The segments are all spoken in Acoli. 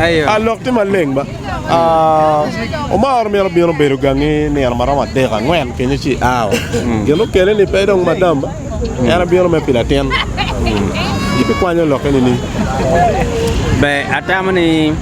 Ayo. Ah, lok tye maleng ba. Ah, Omar mito bino bedo gangi nino ma romo adek angwen kenyo ci ao. Gin okele ni pe dong madam ba. En obino me pi latin. Ibikwanyo lokke nining? Ber, atamo ni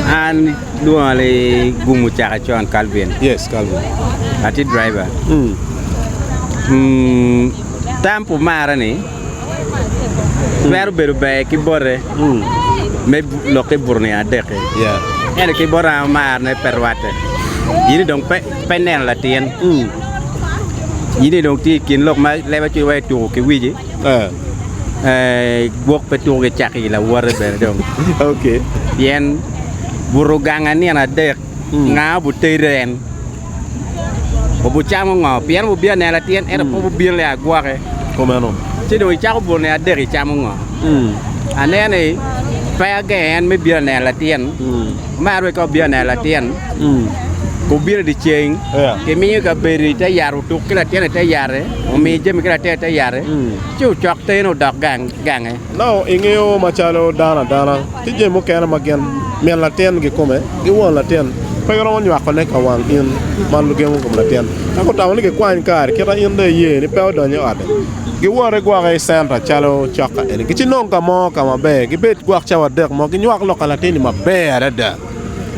an lwonga ni gumo caka con Calvin. Yes, Calvin. Atye driver. Mm, tam pa omara ni twero bedo ber ki bote me lok ki buto nino adek-ki. Ento ki bot an omarane pe rwatte. In dong pe neno latin. In dong tye i kin lok ma leb acwiny wa ituko ki wici. Gwok pe tuko ki caki ki lawote bene dong. Pien buto ganga nino adek nga obuteri en. Obucamo ngo? Pien obubino neno latin ento pe obubino ni agwoke. Kumeno. Ci dong icako buto nino adek icamo ngo? Aneno ni pe agenge en me bino neno latin. Mar wek ka obino neno latin, obino i dyeceng, kimiyo kabedo i te yat otuk ki latin i te yat-ti, omiyo jami ki latin i te yat-ti, ci ocok tene odok gange. Now ingeyo macalo dano adana, tye jami mukene ma gin min latin kikome ki won latin pe giromo nywakone ka wang in ma gemo kom latin. Ka gutamo ni gikwany kare kita in dong iye ni pe odony i ote, giwote gwoke i centa calo cokka eni gicinong ka mo ka maber gibed gwok cawa adek mo ginywak lok ka latin-ni maber adada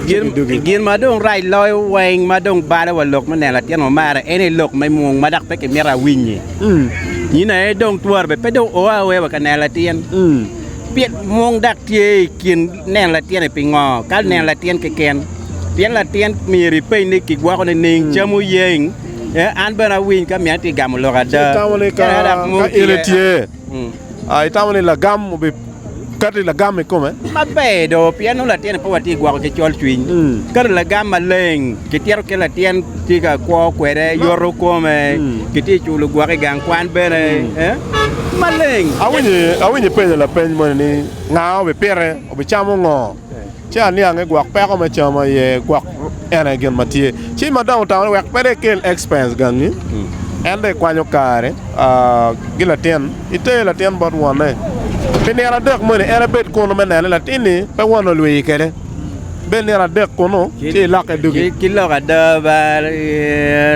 ci gidugi. Gin ma dong rac loyo weng ma dong balo wa lok me neno latin ma mare en aye lok me mwong ma dok pe kimito awinyi. In aye dong twero bene pe dong o aoya wa ka neno latin. Pien mwong dok tye i kin neno latin-ni pingo? Ka neno latin keken. Pien latin myero ipeny ni kigwoko nining, cam oyeng. An bene awiny ka myero atye ka gamo lok Ci ada. itamo ni ka Ento dok ka mwong in tye. itye, itamo ni lagam obikati lagam i kome? Maber do, pien nongo latin-ni pe watye ka gwoko ki colcwiny. Kadi lagam maleng, kitito kit latin tye ka kwo kwede, yoto kome, kitye ka culo gwok i gang kwan bene, maleng. Awinyo ipenyo lapeny moni ni nga obipite, obicamo ngo? Ci aniange gwok peko me cam aye gwok en aye gin ma tye. Ci ma dong otamo ni wek pe dong ekel expense gangi, en dong ekwanyo kare ki latin, iter latin bot wonne. Pi nino adek moni en ebed kunu me neno ni latin-ni pe wonne olwiyi kwede. Bed nino adek kunu ci ilokke dugi. Ki lok ada ba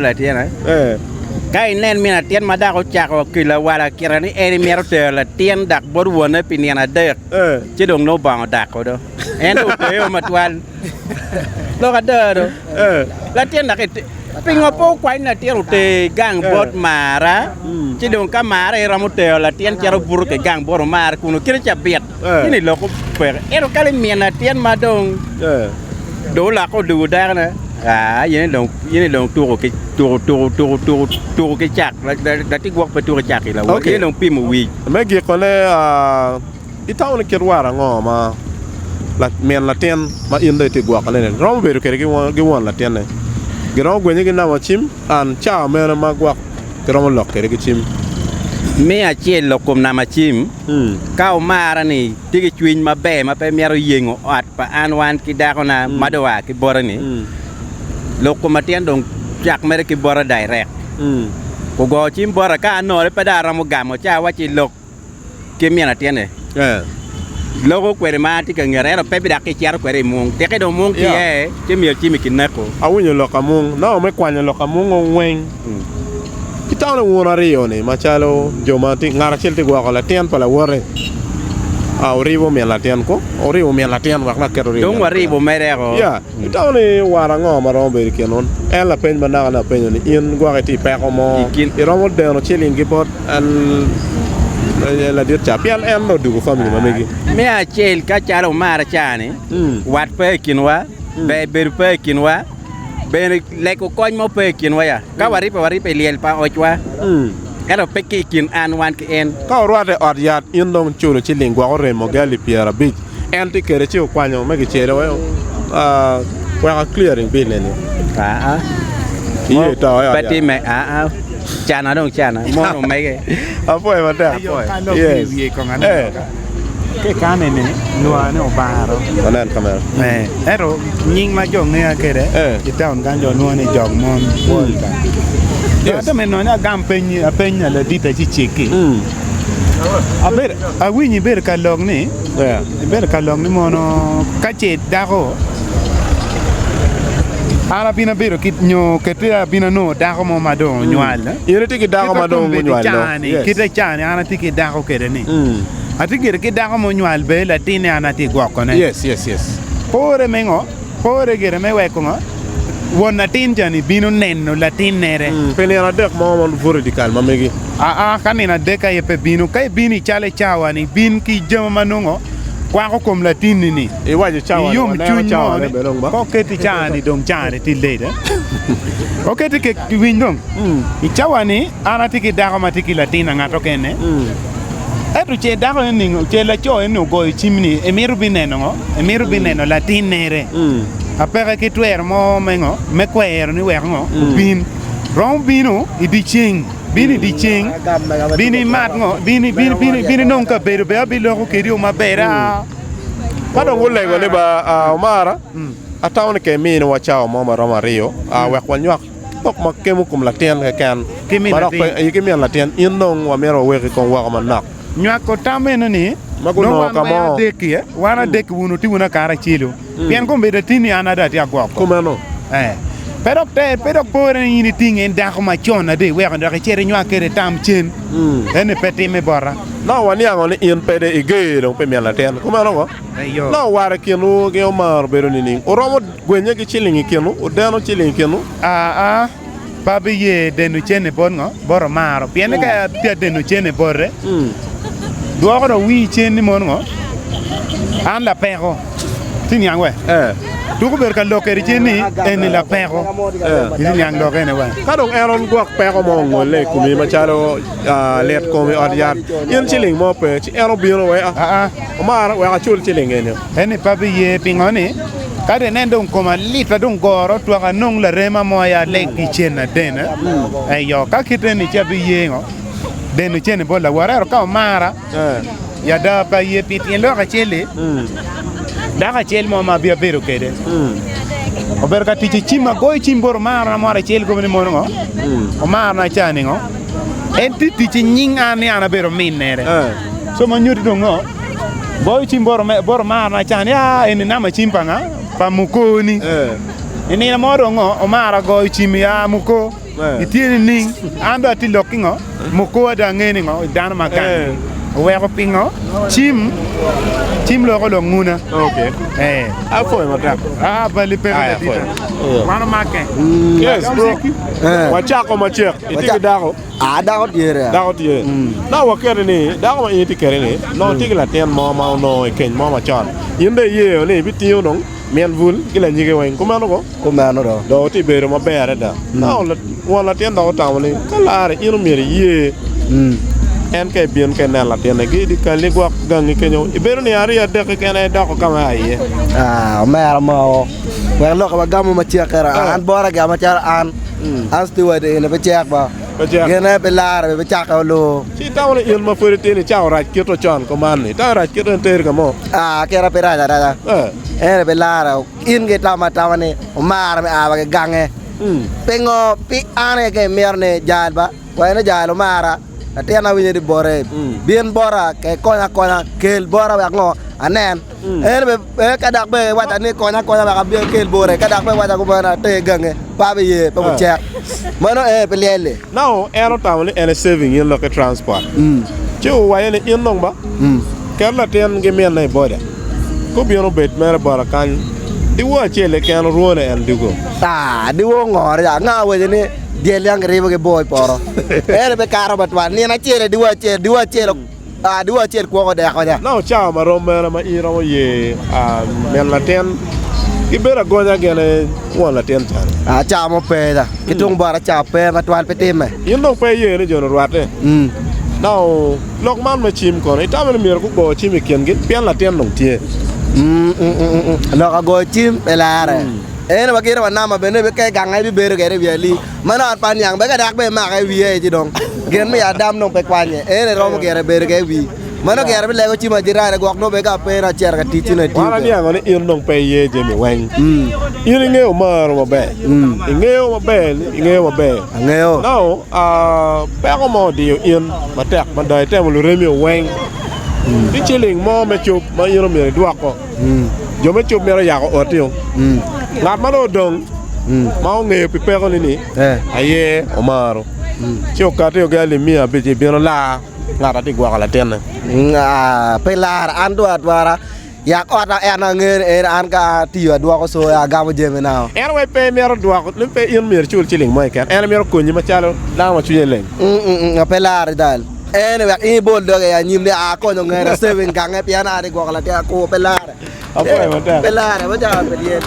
latina, ka inen min atin ma dok ocako kelo awala kite ni en emito tero latin dok bot wonne pi nino adek, ci dong nongo bongo odako do. En dong oteyo matwal. Lok ada do. Latin dok pingo pe okwany latin oter gang bot mara ci dong ka mara aye romo tero latin cito buto ki gang bot omara kunu kite cabit ci ni lok opeke. Ento ka min latin ma dong dong olokke odugo dakone aa in dong in dong tuko ki tuko tuko tuko tuko tuko ki cak latin gwok pe tuko ki cak i lawot in dong pimo wic. Me gikone Itamo ni kit war ango ma min latin ma in dong itye ka gwokone-ni romo bedo kwede ki won latinne? Giromo gwenye ki namba cim and cawa mene ma gwok giromo lok kwede ki cim? Me acel lok kom namba cim, ka omara ni tye ki cwiny maber ma pe mito yengo ot pa an wan ki dakona ma dong oa ki bote-ni, lok kom latin dong cak mere ki bota direct. Ogo cim bota ka anore pe dong aromo gamo ci awacci lok ki min atinne. Loko kwede ma tye ka ngete ento pe bidok ki cito kwede i mung. Teke dong mung tye iye ci myero cimi kineko. Awinyo lok amung, nongo me kwanyo lok amungo weng. Itamo ni wun aryo-ni macalo jo ma tye, ngat acel tye gwoko latin pa lawote, a oribo min latin ko, oribo min latin wek naket oribo. Dong waribo mere ko. Ya, itamo ni war ango ma romo bedo i kin wun? En lapeny ma naka ni apenyo ni in gwok itye i peko mo, iromo deno cilingi bot ladit ca pien en dong odwogo famili ma megi. Me acel ka calo omara ca-ni, wat pe i kinwa, ber bedo pe i kinwa, bene lego kony mo pe i kinwa ya. Ka waribbe waribbe i lyel pa ocwa, ento pe ki i kin an wan ki en. Ka wurwatte i ot yat, in dong iculo ciling gwok oremo gi alip pyerabic, en tye kwede ci okwanyo me kicelo wek a clearing bill eni. Aa, Iye to i ot pe yat. timme, aa. Cana dong cana, mono omege. Apwoyo matek. Ka lok Yes. i wiye kong Eh. aneno ka. Ki i kan eni lwonga ni Obaro. Wanen kamera. Eh, ento nying ma jo ngeya kwede Eh. i taun kany jo lwonga ni Jok Mon Walter. Yes. Ate me nonyo agam peny apenya ladita ci ciki. Mm. Abedo, awinyo ibedo ka lok ni, ibedo ka lok ni mono ka ce dako, an abino abedo ki, nyo keti abino anongo dako mo ma dong onywal. In itye ki dako ma dong onywal do? Yes. Kite caa-ni an atye ki dako kwede ni, atye gire ki dako ma onywal bene latinne an atye gwokone. Yes, yes, yes. Pore me ngo? Pore gire me weko ngo? Won latin ca-ni bino neno latinnere. Pi nino adek mo ma buto i dyekal ma megi. Aa, ka nino adek aye pe bino. Ka ibino i cal i cawa-ni, bin ki jami ma nongo kwako kom latinni-ni. Iwaco cawa-ni, I yom waneno cwiny mo cawane ni, bene dong ba. ka oket i cawa-ni dong cawa-ni tye late. Oket i ke, winy dong, i cawa-ni an atye ki dako ma tye ki latin angat okene. Ento ce dako eni, ce laco eni ogoyo cim ni emito bineno ngo? Emito bineno latinnere. Apeke ki twero mo me ngo? Me kwero ni wek ngo? Obin. Romo bino i dyeceng, bino i dyeceng, bin imat ngo? Bin, bin, bin, bin inong kabedo bene abiloko kedi o maber. Aa. Ka dong gulego ni ba Omara, atamo ni ka iminiwa cawa mo ma romo ariyo, wek wanywak Lok ma kemo kom latin keken. Ki min Ma dok latin. pe aye ki min latin, in dong wamito waweki kong woko manok. Nywako tam meno ni, Ma nongo gunongo wan ka weng mo. adek-ki, wan adek-ki wun wuti wunu karacelu, pien kombeddi atinni an ada atye agwoko. Kumeno. Eh. Pe dok ter, pe dok pore ni in iting en dako macon ada iweko dok icit inywak kwede tam cen. Eni pe timme bota. Nongo waniango ni in pe dong iger dong pi min latin. Kumeno ngo? Eyo. Nongo war i kinwu ki Omar obedo nining? Wuromo Gwenye ki ciling i kinwu, wudeno ciling i kinwu. Aa, pe abiye deno cente bot ngo? Bot Omaro. Pien ni ka atye adeno cente bote, dwoko dong wii cen ni mono ngo? An lapeko. Ci niang we? Tuko obedo ka lok kede cen ni eni lapeko. Iti niang lok ene we? Ka dong en on gwok peko mo ongolle i komi macalo lit kom i ot yat, in ciling mo pe, ci en obino we, Omaro, wek acul ciling eni. Eni pe abiye pingo ni, Kadi inen dong koma lit a dong goro twak anong larema mo aye aleg ki cen aden eyo ka kit eni ci abiye ngo deno cene bot lawota ento ka omara i ada pe aye pi tyen lok acel-li dako acel mo ma abiya bedo kwede obedo ka tic i cim agoyo cim bot omarona mo acel kobo ni mono ngo omarona ca ni ngo en tye tic i nying an ni an abedo minere co ma nyuti dong ngo Goyo cim bot omarona ca ni, Aa, eni namba cim pa nga? Pa mukoni. I nino mo dong ngo, omara goyo cim ni, Aa, muko, itye nining? An dong atye lok ki ngo? Muko ada angeyo ni ngo, dano ma gang. Oweko pingo? Cim, cim loko lok nguna. Ee. Apwoyo matek. Aa, bali peke ladita. Wan omake. Yes, bro. Wacako macek. Itye ki dako? Aa, dako tye rea. Dako tye. Nongo waketo ni dako ma in itye kwede ni nongo tye ki latin mo ma onongo i keny mo macon. In dong iyeyo ni ibitingo dong min bul ki lanyige weng. Kumeno ko? Kumeno do. Dong wutye bedo maber adada. Nongo won latin dok otamo ni ka lare in omyero iye en ka ibin ka inen latinne ki i dyekal-li gwok gangi kenyo ibedo ni ariyo adek keken aye doko ka ma ea iye. Aa, omera mo. Wek lok wagamo macek ento an bota gin macalo an, an steward eni pe cek ba, gine pe lare pe cake olor. Ci itamo ni in ma pwod itino icako rac kito con kuman ni, itamo rac kito en teri ka mo? Aa, kita pe rac araca, ene pe lare, in ki itamo atama ni omara me a wa ki gange, pingo pi an aye ka imito ni jal ba, wa en ojal omara, latin awinyo ni bote, bin bota ka ikonya akonya, kel bota wek ngo anen. En bene ka dok bene iwaca ni konya akonya wek abin akel bote, ka dok bene iwaca kumeno ater gange, pe abiye, pe gucek. Meno en aye pe lyel-li. Now en otamo ni en e-saving in lok ki transport. Ci owaco ni in dong ba, ket latin ki minne i boda, gubino obed mere bota kany dyewor acel keken orwone en dwogo. Aa, dyewor ongore ca, anga owaco ni dyel yang kiribo ki bor i poto? En aye pe kato matwal, nino acel, dyewor acel, dyewor acel. Nongo cawa ma rom mene ma in iromo ye min latin ki bedo agonya gin won latin cani? Cawa mo pe da. Ki tung bota cawa pe matwal pe timme. In dong pe iye ni jo-ni orwatte? Nongo lok man me cim kono itamo ni myero gugo cim i kingi pien latin dong tye? Lok ago cim pe larre. Ento wa gire wa namba bene ka igange ibibedo kwede i wi ali. Meno an pe aniang bene ka dako bene imake i wiye ci dong gin me adam dong pe kwanye. En aye romo gire bedo kwede i wi. Mano gire bilego cim ajirani gwok nongo bene ka ape ni acito ka tic ci nongo itiyo Wan kwede. aniango ni in dong pe iye jami weng. In ingeyo maro maber. Ingeyo maber ni ingeyo maber. Angeyo. Now, ah, peko mo odiyo in matek mada itemo luremi weng. Tye ciling mo me cub ma in omyero idwoko. Jo me cub mito yako oti-o. Ngat ma dong odong ma ongeyo pi pekoni-ni aye omaro. Ci okati oge alip miya abic ci bino lar ngat a tye gwoko latinne. Pe lar an dong atwara yak ota en angeyo ni en an ka atiyo adwoko co agamo jamina. En wai pe mito dwoko ni pe in myero icul ciling mo keken en mito konyi macalo dano ma cwinye leng. Pe lar dal. En wek in ibol doge i anyim ni akonyo ngene saving gange pien atye gwoko latin akur pe lare. Apwoyo matek. Pe lare macalo pe lyel.